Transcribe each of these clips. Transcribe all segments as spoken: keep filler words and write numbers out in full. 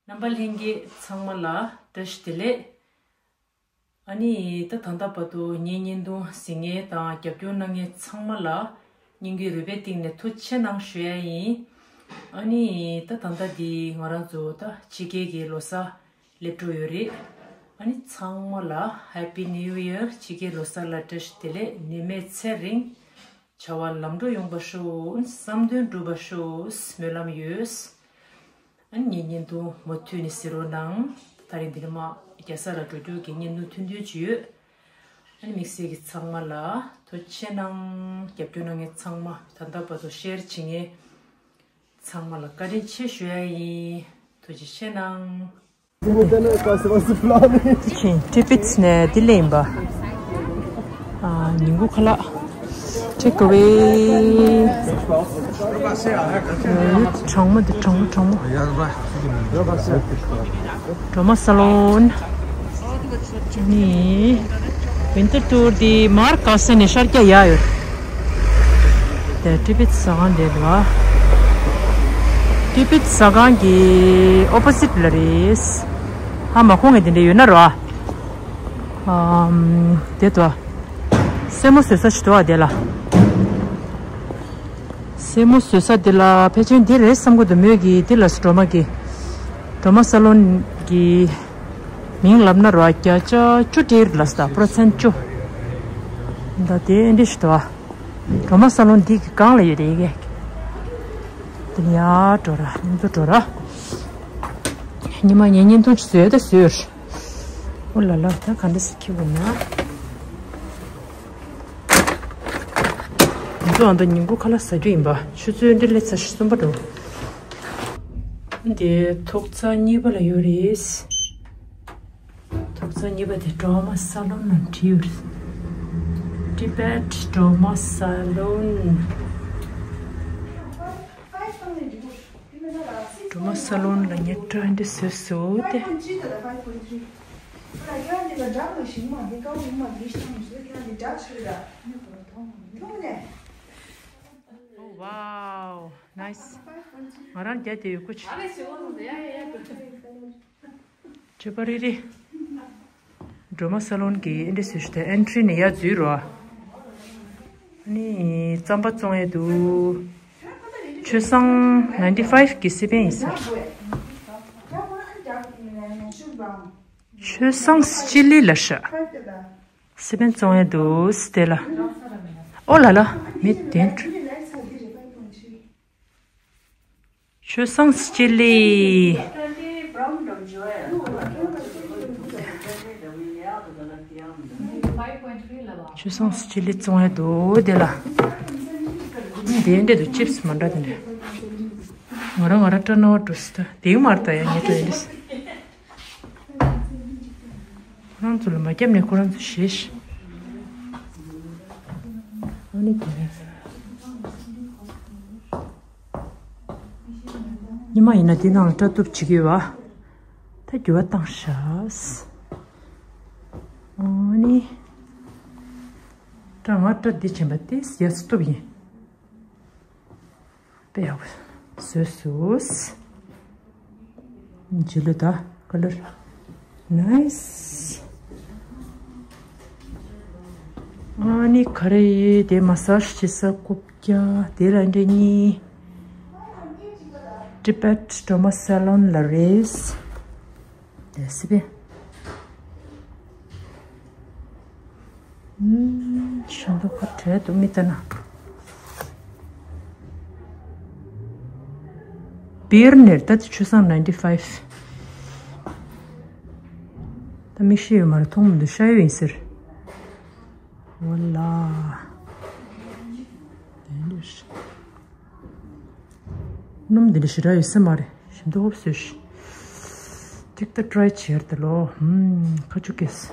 རྣམ་པ་ལྷན་རྒྱས་ཚང་མ་ལ་བཀྲ་ཤིས་བདེ་ལེགས། ཨ་ནི་ད་ད་ལྟ་བར་དུ་ངའི་བརྙན་ཐུང་གཟིགས་མཁན་དང་རྒྱབ་སྐྱོར་གནང་མཁན་ཚང་མ་ལ་སྙིང་གི་རུས་པའི་གཏིང་ནས་ཐུགས་རྗེ་ཆེ་གནང་ཞུ་ཡ་ཡིན། ཨ་ནི་ད་ད་ལྟ་འདི་ང་རང་ཚོ་ད་ཕྱི་རྒྱལ་གྱི་ལོ་གསར་སླེབས་འགྲོ་ཡོད་རེད། ཨ་ནི་ཚང་མ་ལ་Happy New Year། ཕྱི་རྒྱལ་ལོ་གསར་ལ་བཀྲ་ཤིས་བདེ་ལེགས། ནད་མེད་ཚེ་རིང་། བྱ་བ་ལམ་འགྲོ་ཡོང་བ་ཤོག་བསམ་དོན་འགྲུབ་པ་ཤོག་སྨོན་ལམ་ཡོད། ཨ་ནི་ངའི་བརྙན་ཐུང་མུ་མཐུད་ནས་གཟིགས་རོགས་གནང་། ད་རིང་འདི་ནས་མར་རྒྱལ་ས་ལ་འགྲོ་རྒྱུ་གི་བརྙན་ཐུང་ཐུང་ཐུང་ཅིག་ཡོད། ཨ་ནི་དམིགས་བསལ་གྱི་ཚང་མ་ལ་ཐུགས་རྗེ་ཆེ་གནང་། རྒྱབ་སྐྱོར་གནང་མཁན་ཚང་མ་ད་ལྟ་བར་དུ་ཤེར་བྱེད་མཁན་ཚང་མ་ལ་བཀའ་དྲིན་ཆེ་ཞུ་ཡ་ཡིན། ཐུགས་རྗེ་ཆེ་གནང་། ཁྱེད་ཀྱིས་ཏི་པིད་ནས་འདི་ལེན་པ། ཨ། ཉིན་གུང་ཁ་ལག་ཊེག་ཨ་ཝེ། གྲང་མོ་འདི་གྲང་མོ་གྲང་མོ། སྒྲོལ་མ་ས་ལོན། ནི། ཝིན་ཊར་ཊུར་འདི་མར་ཁ་སང་ནས་ཤར་རྒྱག་ཡ་ཡོད། དེ་ཊི་པིད་ཟ་ཁང་དེ་རེད་བ། ཊི་པིད་ཟ་ཁང་གི་ཨོ་པོ་སིཊ་ལ་རེད། ཧ་མ་གོ་མཁན་དེ་འདྲ་ཡོད་ན་རོ། ཨམ། དེ་དོ། སེན་མོ་བཟོ་ས་ཞིག་འདུག་ཨ་དེ་ལ། སེན་མོ་བཟོ་ས་དེ་ལ་ཕལ་ཆེར་འདི་རེད་བསམ་གྱི་འདུག་མོས་ཀྱིས་འདི་ལ་སྒྲོལ་མ་གི། སྒྲོལ་མ་ས་ལོན་གྱི་མིང་ལབ་ན་རོ། བརྒྱ་ཆ་བཅུ་སྤྲད་ལབ་ས་པོ་རོ་སེན་ཊི་བཅུ། ད་དེ་འདྲ་ཞིག་འདུག་ཨ། སྒྲོལ་མ་ས་ལོན་འདི་གི་སྒང་ལ་ཡོད་རེད་ཀྱེ། དེ་ནས་ཡར་འགྲོ་ར། མཉམ་དུ་འགྲོ་ར། ཉི་མ་ངས་བརྙན་ཐུང་ཅིག་བཟོས་ད་བཟོས། ཨོ་ལ་ལ། ད་ག་འདྲ་ཞིག་འཁྱེར་དགོས་ན། ང་ཚོ་ཨ་མདོ་ཉིན་གུང་ཁ་ལག་ཟ་རྒྱུ་ཡིན་པ། ཆུ་ཚོད་འདི་སླེབས་ཚར་ཤག་གསུམ་པ་འགྲོ། འདི་ཐོག་རྩེག་གཉིས་པ་ལ་ཡོད་རེད། ཐོག་རྩེག་གཉིས་པ་དེ་སྒྲོལ་མ་ས་ལོན་ལ་བྲིས་ཡོད་རེད། ཊི་པེཊ་སྒྲོལ་མ་ས་ལོན། སྒྲོལ་མ་ས་ལོན་ལ་ངས་སྒྲ་འདི་བཟོས་སོང་སྟེ། ཨོ་ཝའོ། ནའིས། ང་རང་རྒྱ་དེ་ཡོད་ཀུ་ཆེ། ཅོ་པ་རི་རི། སྒྲོལ་མ་ས་ལོན་གྱི་ཨེན་ཊི་སུ་ཞུ་དེ་ཨེན་ཊི་རི་ནས་ཡར་འཛུལ་རོ། ཨ་ནི་རྩམ་པ་བཙོང་ཡས་འདུག་ཆོས་བཟང་ནའིན་ཊི་ཕའིབ་གི་སི་པན་ཡིན་ཟེར། ཆོས་བཟང་སི་ལི་ལ་ཤ། སི་པན་བཙོང་ཡས་འདུག་སི་ཏེ་ལ། ཨོ་ལ་ལ། མི་དེ་འདྲ། ཆོས་བཟང་སི་ལི། ཆོས་བཟང་སི་ལི་བཙོང་ཡས་འདུག་དེ་ལ། དེ་འདྲ་འདུག་ཅིབ་སི་མ་འདྲ་དེ་འདྲ། ང་རང་ང་རང་སྐྲ་ནོར་འགྲོ་སི་ད་དེ་མར་ད་ཡ་ངས་སྤྲོད་ཡིན་ལེ། ཁོ་རང་ཚོ་ལ་མ་བརྒྱབ་ནས་ཁོ་རང་ཚོ་ཞེས། ཨ་ནི་དེ། ཉི་མ་ཡིན་ན་འདི་ནང་ལ་སྐྲ་གཏུབ་བྱེད་ཀྱི་ཡོད་པ། ད་འགྱུར་བ་བཏང་ཤག་ཨ་ནི། སྐྲ་ང་སྐྲ་འདི་བྱིན་པ་དེ་ཡ་སི་གཏུབ་ཡིན། དཔེ་ཡག་པོ་བཟོས་སོང་། ཇི་ལུ་ད་ཀ་ལར་ནའིས། ཨ་ནི་ག་རེ་ཡིན་དེ་མ་སཱ་ཇི་བྱེད་ས་རྐུབ་བཀྱག་དེ་ལ་འདྲེ་གཉིས། ཊི་པེཊ་སྒྲོལ་མ་ས་ལོན་ལ་རེད། དེ་སི་པན། ཤིང་ཏོག་ཁ་བྲལ་དུ་མི་ལྟ་ན། བི་ཡར་ནེར་ད་དེ་ཆོས་བཟང་ནའིན་ཊི་ཕའིབ། ད་མིག་ཤེས་ཡོད་མ་རེད་མཐོང་མི་འདུག་ཤ་ཡོད་ཡིན་ཟེར། ཝ་ལ། དེ་འདྲ། སྣུམ་འདི་འདྲ་ཞེ་དྲག་ཡོད་ས་མ་རེད། ཞིམ་མདོག་བཟོས་ཤིག་ཅིག་ད་ཊི་རའི་བྱེད་དེ་ལོ། ཧུམ། ཁ་ཆུ་ཀེས།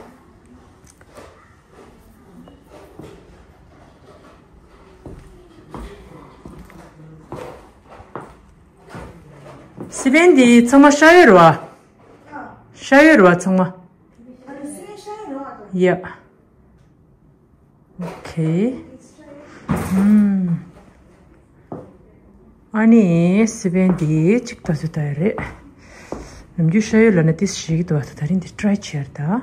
སི་པན་འདི་ཚང་མ་ཤ་ཡོད་རེད་བ། ཤ་ཡོད་རེད་བ་ཚང་མ། ཡ། ཨོ་ཁེ། ཨུམ། ཨ་ནི་སི་པན་འདི་གཅིག་ད་ཚོད་ད་ཡ་རེད། ནམ་རྒྱུན་ཤ་ཡོད་ལབ་ན་ཏིས་ཞིག་གི་འདུག་ཨ། ད་རིང་འདི་try་བྱེད་ད།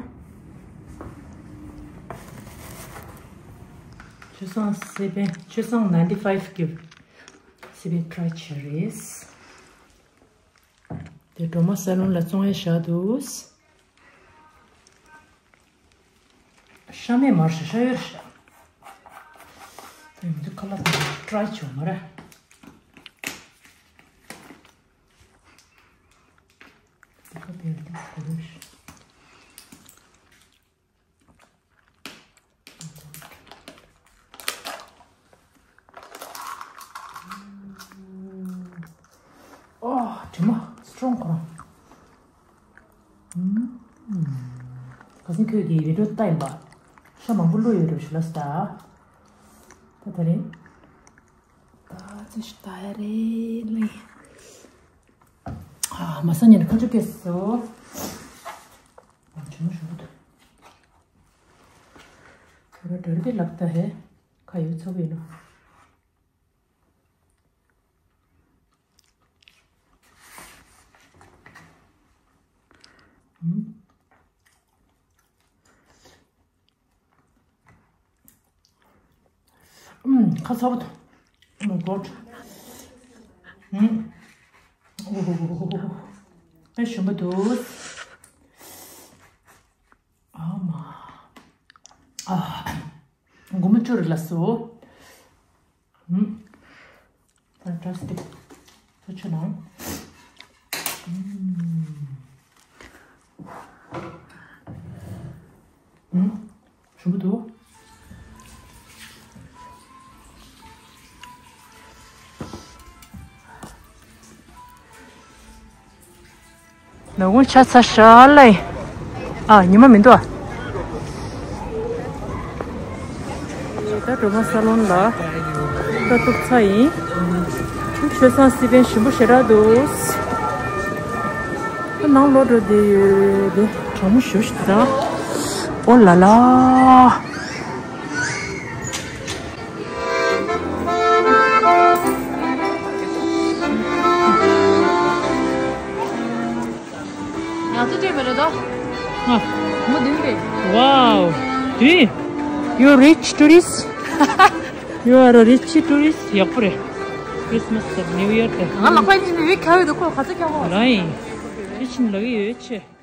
ཆོས་བཟང་སི་པན། ཆོས་བཟང་ninety five་གི་སི་པན་try་བྱེད་རེད། དེ་སྒྲོལ་མ་ས་ལོན་ལ་བཙོང་ཡས་བཞག་འདུག་ཤ་མེད་མར་ཤ་ཤ་ཡོད་ཤ། དེ་མི་འདུག་ཁ་ལག་དེ་try་བྱུང་མ་རེད། དེ་ཁ་བེར་དེ་གོ་རེད་ཤ། ཨོ། དྲི་མ་strong་ཁོ་རང་། ཁ་སང་ཁྱོད་ཀྱིས་video་ལྟ་ཡིན་པ། ཤ་མང་པོ་བླུགས་ཡོད་རེད་ཤི་ལ་སི་ད། ད་ད་རེད། ད་ཅི་ཞིག་ད་ཡ་རེད་ལེ། ཨ་མ་ས་ཉིན་ཁ་ཆུ་སྐྱེས་སོ། ཨ་དྲི་མ་ཞུ་གི་འདུག་ཁྱོད་ར་འདྲ་རེད་ལབ་ད་ཧེ། ཁ་ཡོད་ཚ་བོ་ཡིན་ནོ། ཁ་ཚ་བོ་འདུག Oh my god. དཔེ་ཞིམ་པོ་འདུག་ཨ་མ། ཨ། སྒོར་མོ་བཅུ་རེ་ལ་སོ། ཧུམ། Fantastic. ཐུགས་རྗེ་གནང་། ཧུམ། ཞིམ་པོ་འདུག་ལ་འོང་ཆ་ཚ་ཤ་ལེ། ཨ་ཉི་མ་མི་འདུག་ཨ། ད་སྒྲོལ་མ་ས་ལོན་ལ་ད་གཏུབ་ཚར་ཡིན། ཆོས་བཟང་སི་པན་ཞིམ་པོ་ཞེ་དྲག་འདུག་ད་ནང་ལོག་འགྲོ་བསྡད་ཡོད་དེ་གྲང་མོ་ཞེ་པོ་ཞིག་འདུག་ད། ཨོ་ལ་ལ། ང་ཚོ་བྲེལ་བ་རེད་དོ། ཨ། མོ་བདུན་རེད། Wow. Do you? You rich tourist? You are a rich tourist. ཡག་པོ་རེད། Christmas དང་New Year དང་། ང་ལག་པ་ཡིན་ནི་ཁ་བའི་དུ་ཁོ་ག་ཚོད་ཁྱག་པོ། ལའི། དེ་ཕྱིན་ལག་ཡོད་ཆེ།